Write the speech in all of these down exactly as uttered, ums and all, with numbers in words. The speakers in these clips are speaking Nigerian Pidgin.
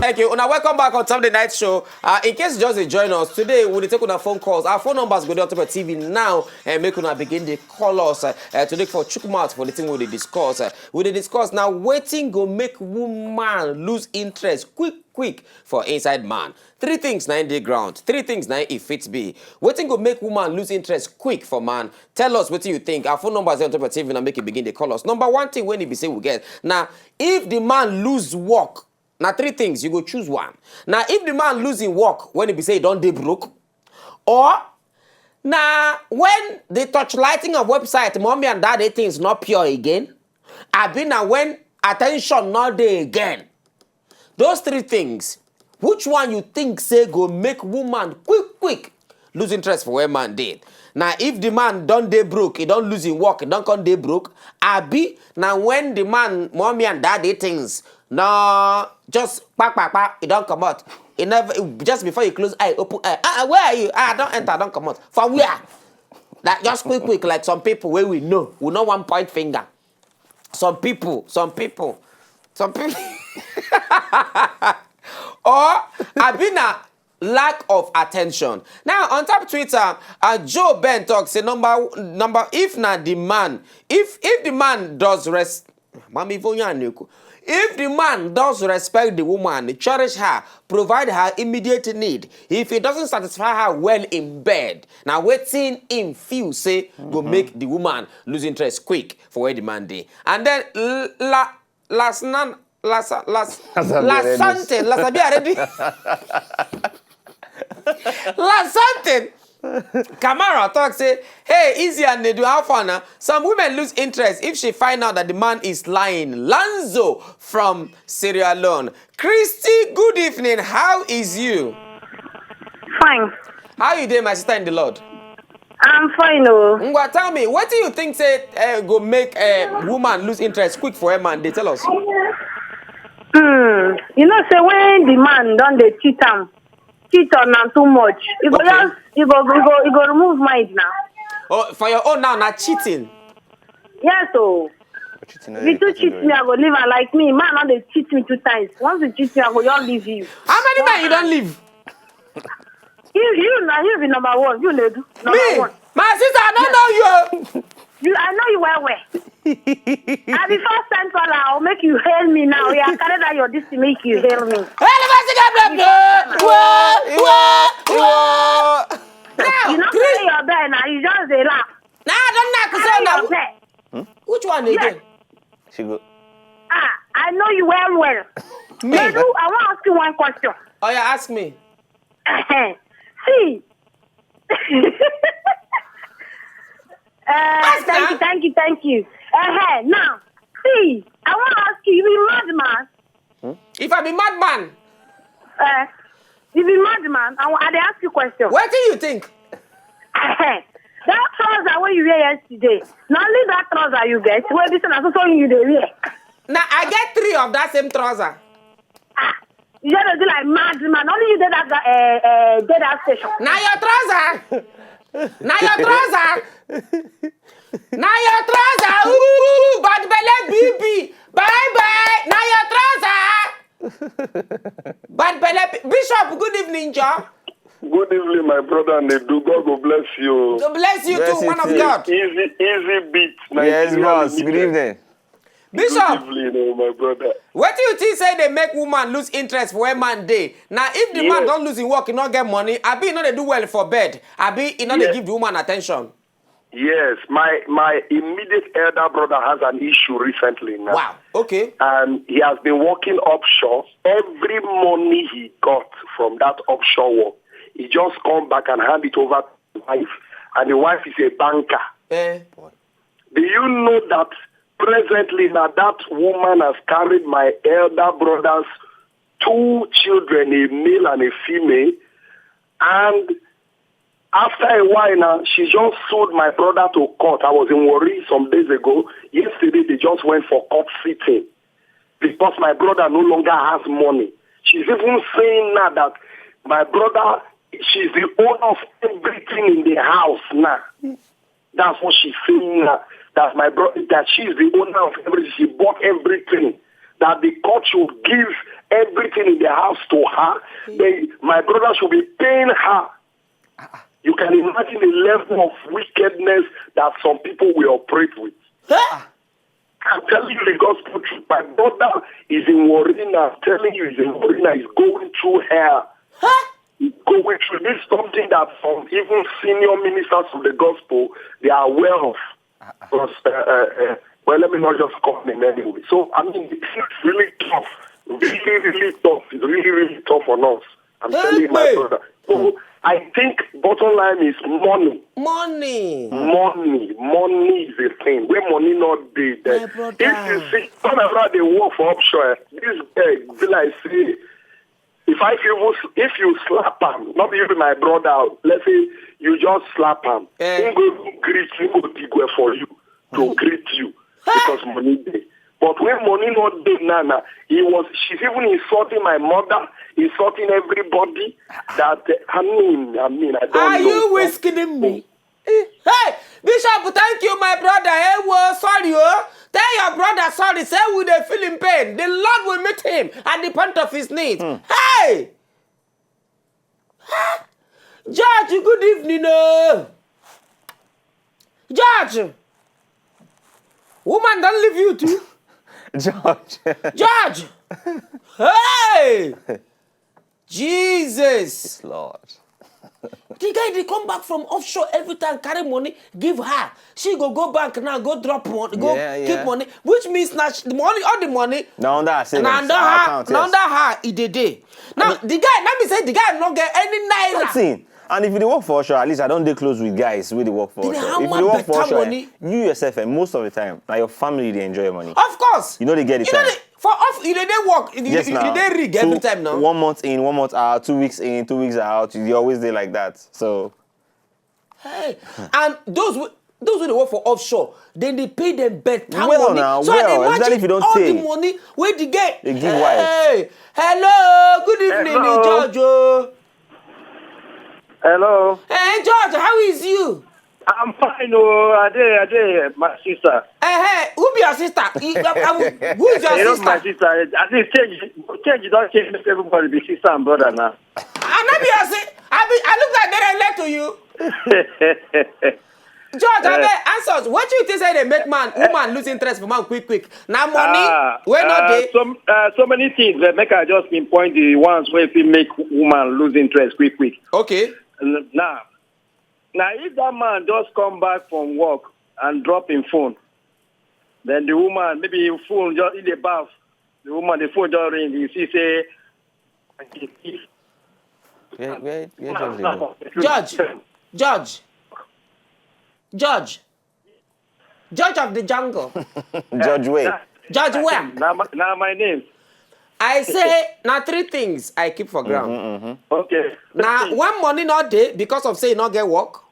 Thank you. Una welcome back on Sunday Night Show. Uh, in case you just dey join us, today we dey take una phone calls. Our phone numbers go dey on top of T V now, and make una begin dey call us uh, uh, today for chook mouth for the thing we dey discuss. Uh, we dey discuss now wetin go make woman lose interest quick quick for inside man. Three things na im dey ground. Three things na im e fit be. Wetin go make woman lose interest quick for man? Tell us wetin you think. Our phone numbers dey on top of T V now, make you begin dey call us. Number one thing wey e be say we get na if the man lose work, na three things you go choose one. Na if the man lose him work when e be say e don dey broke, or na when the torchlighting of website mommy and daddy things no pure again, abi na when attention no dey again. Those three things, which one you think say go make woman quick quick lose interest for where man dey? Na if the man don dey broke, he don lose him work, he don come dey broke, abi na when the man mommy and daddy things no just pa pa pa, he don comot. He never, just before you close eye, open eye. Ah, ah, where are you? Ah, I don enter, I don comot. For where? That just quick quick, like some people wey we know. We know one point finger. Some people, some people, some people. Or abi na lack of attention. Now on top Twitter, uh, Joe Ben talk say number number if na the man, if if the man does rest, Mami Ivonya Aneku. If the man does respect the woman, cherish her, provide her immediate need, if he doesn't satisfy her well in bed, now waiting in feel say go make the woman lose interest quick for where the man dey. And then l- la last nan last last Lasabi last already. Something last be already. Last something. Kamara talk say, hey, easy and they do how far now. Some women lose interest if she find out that the man is lying. Lanzo from Sierra Leone. Christy, good evening. How is you? Fine. How you doing, my sister in the Lord? I'm fine, oh. Ngwa, tell me, what do you think say uh, go make a woman lose interest quick for a man? They tell us. Hmm. You know, say when the man don dey cheat am, cheat on am too much. He go Okay. just, he go, he go, he go remove mind now. Oh, for your own now, not cheating. Yes, oh. If you too cheat me, I go leave am. Like me, man, no dey cheat me two times. Once you cheat me, I go just leave you. How many men you don't leave? You, you, now you be number one. You dey do number Me, one. My sister, I don't know you. You, I know you well well. I be first time caller. I'll make you hail me now. Yeah, carry that your this to make you hail me. Hey, the person get blocked. Whoa, whoa, whoa. Now, You know, Chris, carry your bed now. You just dey laugh. now I don't know. Carry Now, your bed. which one again? She go. Ah, I know you well well. Me. Edu, I want to ask you one question. Oh, yeah, ask me. See. Uh, thank now. You, thank you, thank you. Uh, now, see, I want to ask you, you be madman? If I be madman, Uh, you be madman? I, wa- I dey ask you question. What do you think? Uh, that trouser wey you wear yesterday, na only that trouser you get? Wey be say na so so you dey wear? Now I get three of that same trouser. Ah, you just dey do like madman. Only you dey that uh, uh, dey that station. Now your trouser. Now your trouser. Now your trouser. Ooh, bad belly B B. Bye bye. Now your trouser. Bad belly B- Bishop. Good evening, Joe. Good evening, my brother Nedu. God will bless you. God bless you Bless too, you man of too. God. Easy, easy beat. Yes, Nigeria boss. Good Limited. Evening. Bishop, Good evening, oh, my brother. What do you think say they make woman lose interest for a man day? Now, if the man Yes. don't lose his work, he not get money. Abi he not dey do well for bed. Abi he not dey Yes. Give the woman attention. Yes, my my immediate elder brother has an issue recently now. Wow. Okay. And he has been working offshore. Every money he got from that offshore work, he just come back and hand it over to the wife. And the wife is a banker. Eh. Do you know that presently now that woman has carried my elder brother's two children, a male and a female, and after a while now, she just sued my brother to court. I was in Warri some days ago. Yesterday, they just went for court sitting because my brother no longer has money. She's even saying now that my brother, she's the owner of everything in the house now. That's what she's saying now. That my brother, that she's the owner of everything. She bought everything. that the court should give everything in the house to her, then my brother should be paying her. You can imagine the level of wickedness that some people will operate with. I'm telling you the gospel truth. My brother is in Warina. I'm telling you, he's in Warina. He's going through hell. He's going through this, something that some even senior ministers of the gospel, they are aware of. Because, uh, uh, uh, well, let me not just call him anyway. So, I mean, it's really tough. Really, really tough. It's really, really tough on us. I'm telling you, my brother. So, I think bottom line is money. Money. Money. Money is a thing. Where money not be there. My brother. If you see, some of they work for offshore. This guy, be like, see, if I if you, if you slap him, not even my brother, let's say you just slap him, Eh. he go greet, he go dig well for you to greet you because money dey. But when money not dey now, now he was she's even insulting my mother, insulting everybody. That uh, I mean, I mean, I don't Are know. You whiskey me? Hey, Bishop, thank you, my brother. Hey, well, sorry, oh. Tell your brother sorry. Say we dey feel in pain. The Lord will meet him at the point of his knees. Hey! George, good evening. Oh. George! Woman don't leave you too. George. George! Hey! Jesus! Lord. The guy dey come back from offshore every time, carry money, give her. She go go bank now, go drop money, go Yeah, keep yeah. Money, which means now she, the money, all the money. Now under her savings, Now under her her, account, now yes. Under her, it dey dey. Now the guy, let me say the guy no get any naira. Nothing. And if you dey work for offshore, at least I don't dey close with guys wey dey work for They dey offshore. If you hammer dey work for better offshore, money. eh, you yourself, eh, most of the time, now your family dey enjoy your money. Of course. You know they get the You know time. The, for off, you dey dey work. You, Yes, you, now. you dey rig Two- every time now. One month in, one month out, two weeks in, two weeks out. You always dey like that. So Hey, and those wey those wey dey work for offshore, then they pay them better Well, money. now, So I dey well, imagine especially if you don't all tey. The money wey the guy. They give wife. Hey, hello, good evening, Hello. George. Oh. Hello, Hey, George, how is you? I'm fine. Oh, I dey, I dey, my sister. Hey, hey, who be your sister? You- uh, uh, who is your You know, my sister? Sister. I think change, change don't change. Make everybody be sister and brother now. I no be your sister. I be. I look like they relate to you. George, I Eh. beg answers. What you think say they make man, woman lose interest for man quick, quick? Now money, Ah, where not uh, they? Some, uh, so many things. But make I just pinpoint the ones where fit make woman lose interest quick, quick. Okay. N- Now, now if that man just come back from work and drop him phone, then the woman, maybe him phone just in the bath, the woman, the phone just ring. You see, say, Where, where, where George dey go? George, George, George, George of the jungle, George way. George Wem. Now my, now my name. I say now three things I keep for ground. Okay. Now when money not dey because of say you not get work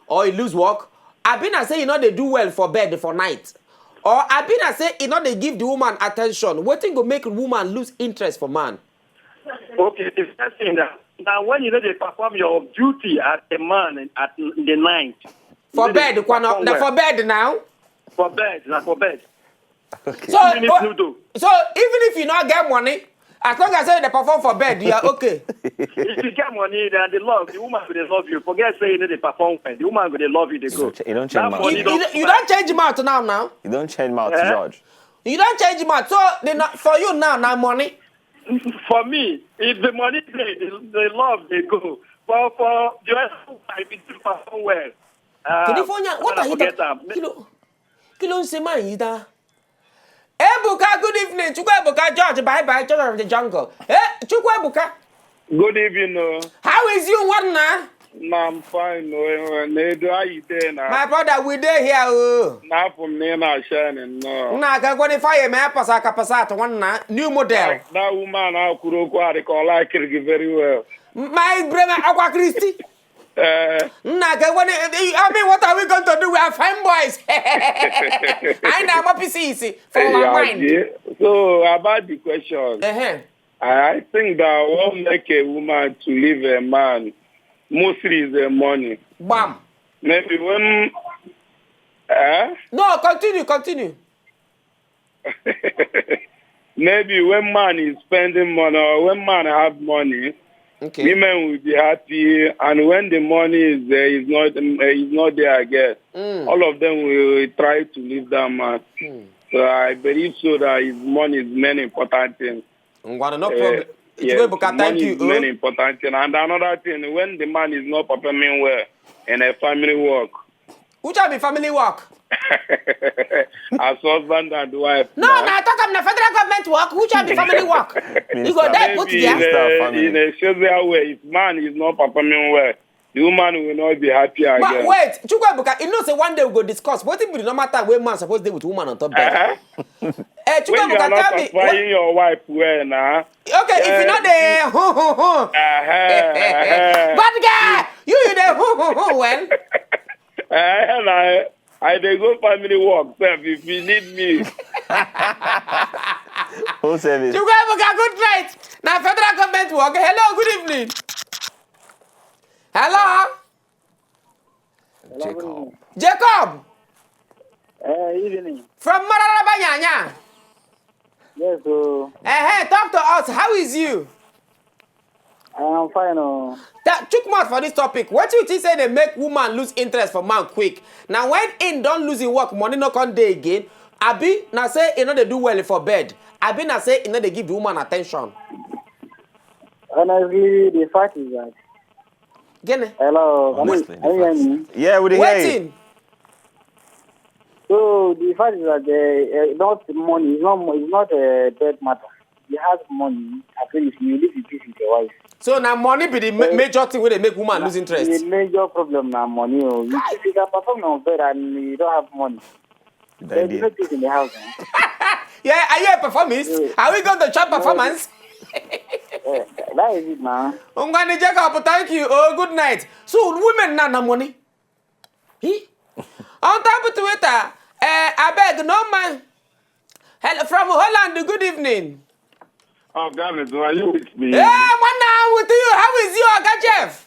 or you lose work, I been I say you know they do well for bed for night. Or I been I say you know they give the woman attention. What thing go make woman lose interest for man? Okay. The first thing that now when you know they perform your duty as a man in- at in the night. For you know bed, they Kwano, perform na well. For bed now. For bed, not for bed. So, Minute but- noodle. So even if you not get money, as long as say they perform for bed, you are okay. If you get money, then the love, the woman will love you. Forget say you know they perform well. The woman will love you. They go. Don't ch- you don't change That mouth. money You, don't you, you don't change mouth now now. You don't change mouth, Eh? George. You don't change mouth. So they not for you now now money. For me, if the money play, the, the love they go. For for the rest of my people perform well. Uh, Kini fo nya, what are you forget talking? Am. Kilo, kilo se man yi da. Ebuka, good evening. Chukwu Ebuka, George, bye bye, George of the jungle. Eh, Chukwu Ebuka, Good evening. Uh, how is you, one na? na I'm fine. Uh, Nedo, how you there now? My brother, we dey here. Oh. Na from me na shining. No. Na ga gwani fire me pasa ka pasa to one na new model. That woman, I could go like very well. My brother, Aqua Christi. Uh, Na ga gwani. I mean, what are we going to do? We are fine boys. I know my P C C for our yeah, mind. Yeah. So about the question, Uh-huh. I think that won't make a woman to leave a man mostly is the money. Bam. Maybe when, eh? No, continue, continue. Maybe when man is spending money or when man have money, okay, women will be happy, and when the money is there, is not uh, is not there again. Mm. All of them will try to leave that man. Mm. So I believe so that his money is main important thing. Ngwana, no uh, problem. Yes, Chukwuebuka, thank you. Money is main important thing. And another thing, when the man is not performing well in a family work, which one be family work? As husband and wife. No, now. Na talk am na federal government work. Which one be family work? You go there put there. In a, in a social way, if man is not performing well, the woman will not be happy again. But wait, Chukwuebuka, you know say one day we go discuss. What if the normal time when man supposed to deal with woman on top bed? Uh-huh. Eh, Chukwuebuka, tell me. When you are not satisfying your wife well now. Okay, if you know the hu hu hu. But guy, you you the hu hu hu well. Eh, na I dey go family work sef if you need me. Who service? Chukwuebuka, good night. Na federal government work. Hello, good evening. Hello. Jacob. Jacob. Uh, evening. From Mararaba Nyanya. Yes, so. Uh-huh. Talk to us. How is you? I am fine. Oh. Chook mouth for this topic. What you think say they make woman lose interest for man quick? Now when in don't lose in work, money no come dey again. Abi na say e no dey do well for bed. Abi na say e no dey give the woman attention. Honestly, the fact is that. Gene. Hello, can you hear me? Yeah, we dey hear you. Waiting. So the fact is that uh, uh, not money, it's not, it's not a bad matter. He has money. I think if you live in peace with your wife. So now money be the ma- major thing where they make woman lose interest. The major problem now money. Oh. You, if you can perform on bed and you don't have money, there's no peace in the house. Eh? Yeah, are you a performance? Yeah. Are we going to chop performance? Yeah, that is it, man. Ungani Jacob, thank you. Oh, good night. So women now, na money. He? On top of Twitter, uh, I beg no man. Hello, from Holland, good evening. Oh, God, are you with me? Yeah, one now with you. How is you, Oga Jeff?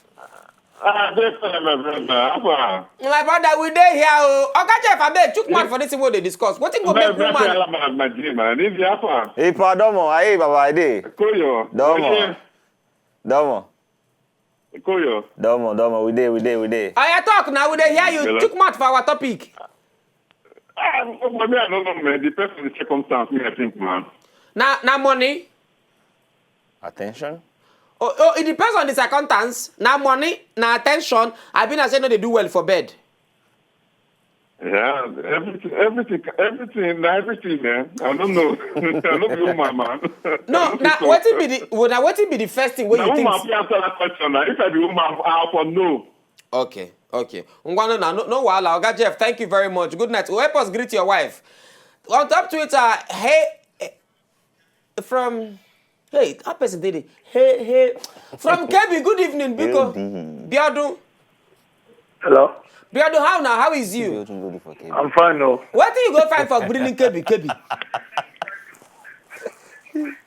Ah, this time, my brother. How far? My brother, we dey here. Oh. Oga Jeff, I beg, took man for this thing what they discuss. What thing go make woman? My brother, my, my dream, man. This is how far? Hey, pardon, hey, Baba, I dey. Koyo. Domo. Domo. Koyo. Domo, domo, we dey, we dey, we dey. I talk now, we dey hear you. Hello? Took mouth for our topic. Ah, for me, I don't know, man. Depends on the circumstance, me, I think, man. Now, now money. Attention. Oh, oh, it depends on the circumstance. Now money, now attention. I been I say no, they do well for bed. Yeah, everything, everything, everything, na everything, man. I don't know. I don't be woman, man. No, now what it be the well, now what it be the first thing when you think? Woman, answer that question. Now. If I be woman, I for no. Okay, okay. Ngwano na no, no wahala. Oga Jeff, thank you very much. Good night. Help us greet your wife. On top Twitter, hey, eh, from hey, how person did it? Hey, hey, from Kebbi. Good evening, Biko. Biodun. Hello? Biodun, how now? How is you? I'm fine, no. What do you go find for Green Kebbi, Kebbi?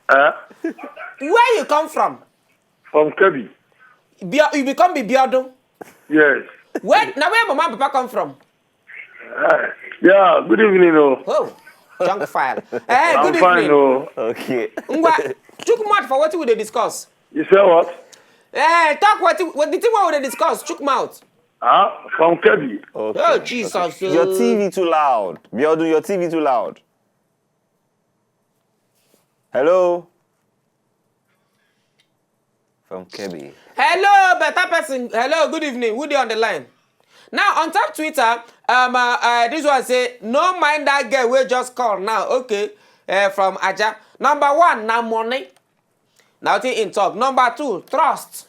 Huh? Where you come from? From Kebbi. Bio, you become the Biodun? Yes. Where, now where mama and papa come from? Uh, yeah, good evening, oh. Oh, junk file. Eh, I'm good fine, evening. Oh. Okay. Ngwa, took mouth for what we dey discuss. You say what? Eh, talk what, what the thing what we dey discuss. Took mouth. Ah, from Kebbi. Okay. Oh, Jesus. Okay. Your T V too loud. Biodun, your T V too loud. Hello? From Kebbi. Hello, better person. Hello, good evening. Who dey on the line? Now, on top Twitter, um, uh, uh, this one say, no mind that girl wey just call now. Okay, uh, from Aja. Number one, na money. Now, thing in talk. Number two, trust.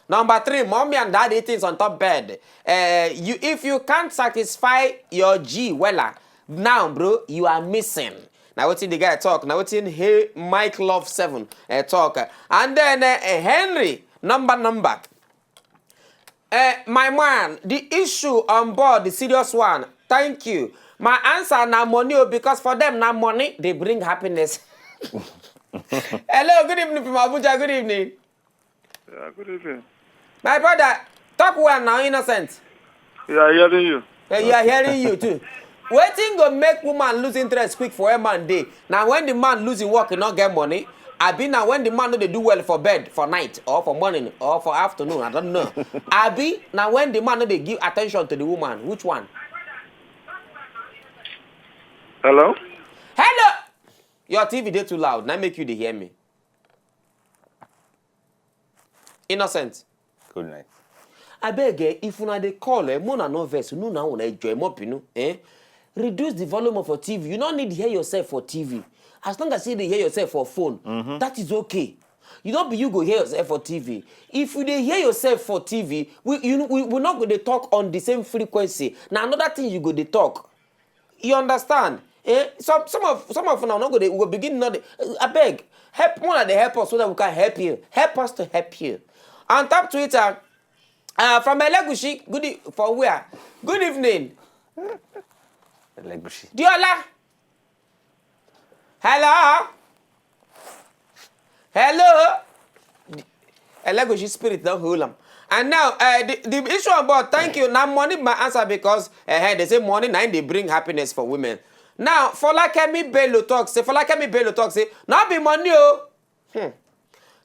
Number three, mommy and daddy things on top bed. Uh, you, if you can't satisfy your G, wella, now, bro, you are missing. Now, what the guy talk? Now, what hey, Mike Love seven uh, talk? And then uh, Henry, number, number. Uh, my man, the issue on board, the serious one. Thank you. My answer na money, oh, because for them, na money, they bring happiness. Hello, good evening from Abuja. Good evening. Yeah, good evening. My brother, talk well now, innocent. Yeah, hearing you. Uh, yeah, hearing you too. Wetin go make woman lose interest quick for where man dey? Na when the man lose him work, he no get money. Abi na when the man no dey do well for bed for night or for morning or for afternoon, I don't know. Abi na when the man no dey give attention to the woman. Which one? Hello? Hello! Your T V dey too loud. Na make you dey hear me. Innocent. Good night. Abeg, eh, if una dey call, eh, mona no vex, no na una enjoy, mo binu, eh? Reduce the volume of your T V. You no need hear yourself for T V. As long as you dey hear yourself for phone, that is okay. You no be you go hear yourself for T V. If you dey hear yourself for T V, we you we, we not go dey talk on the same frequency. Na another thing you go dey talk. You understand? Eh? Some some of some of una no go dey we go begin not dey, abeg, help una dey help us so that we can help you. Help us to help you. On top Twitter, uh, from Elegushi, good e- for where? Good evening. Elegushi. Diola. Hello. Hello. Elegushi spirit don hold am. And now uh, the, the issue about thank you. Now money be my answer because uh, they say money na im dey bring happiness for women. Now Folakemi Bello talk say Folakemi Bello talk say no be money o. Hmm.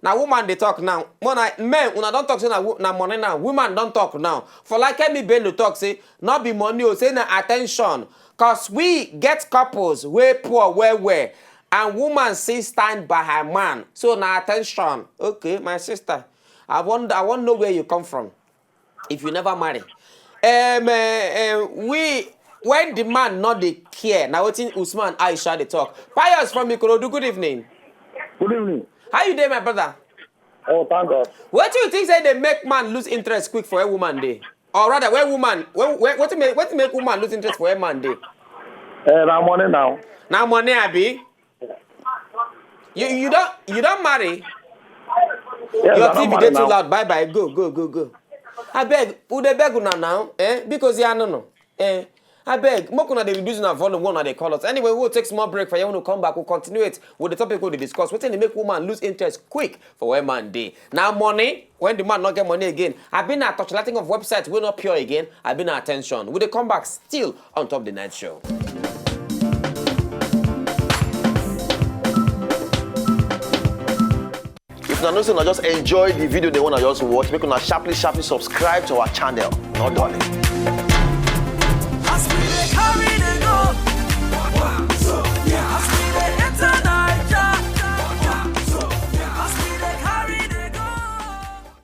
Na woman dey talk now. More na men una don talk say na, wo- na money now. Woman don talk now. Folakemi Bello talk say no be money o, say na attention. Cause we get couples wey poor well well and woman still stand by her man. So na attention. Okay, my sister, I wan I wan know where you come from. If you never marry, um, uh, uh, we when the man no dey care, na wetin Usman Aisha dey talk. Pius from Ikorodu, good evening. Good evening. How you dey, my brother? Oh, thank God. Wetin you think say dey make man lose interest quick for a woman dey? Or rather, where woman, where, where, wetin make wetin make woman lose interest for a man dey? Uh, na money now. Na money abi? You you don you don marry? Yes, Your I don T V marry dey too now. loud. Bye bye. Go go go go. Abeg, we dey beg una now. Eh? Because ya no no. Eh? Abeg, make una dey reduce una volume when una dey call us. Anyway, we'll take small break for you. When we come back, we'll continue it with the topic we dey discuss. Wetin dey make woman lose interest quick for where man dey? Na money. When the man no get money again, I been a torchlighting of website wey no pure again. I been attention. We dey come back still on top the night show. If una know say una just enjoy the video they wanna just watch, make una sharply sharply subscribe to our channel. No darling.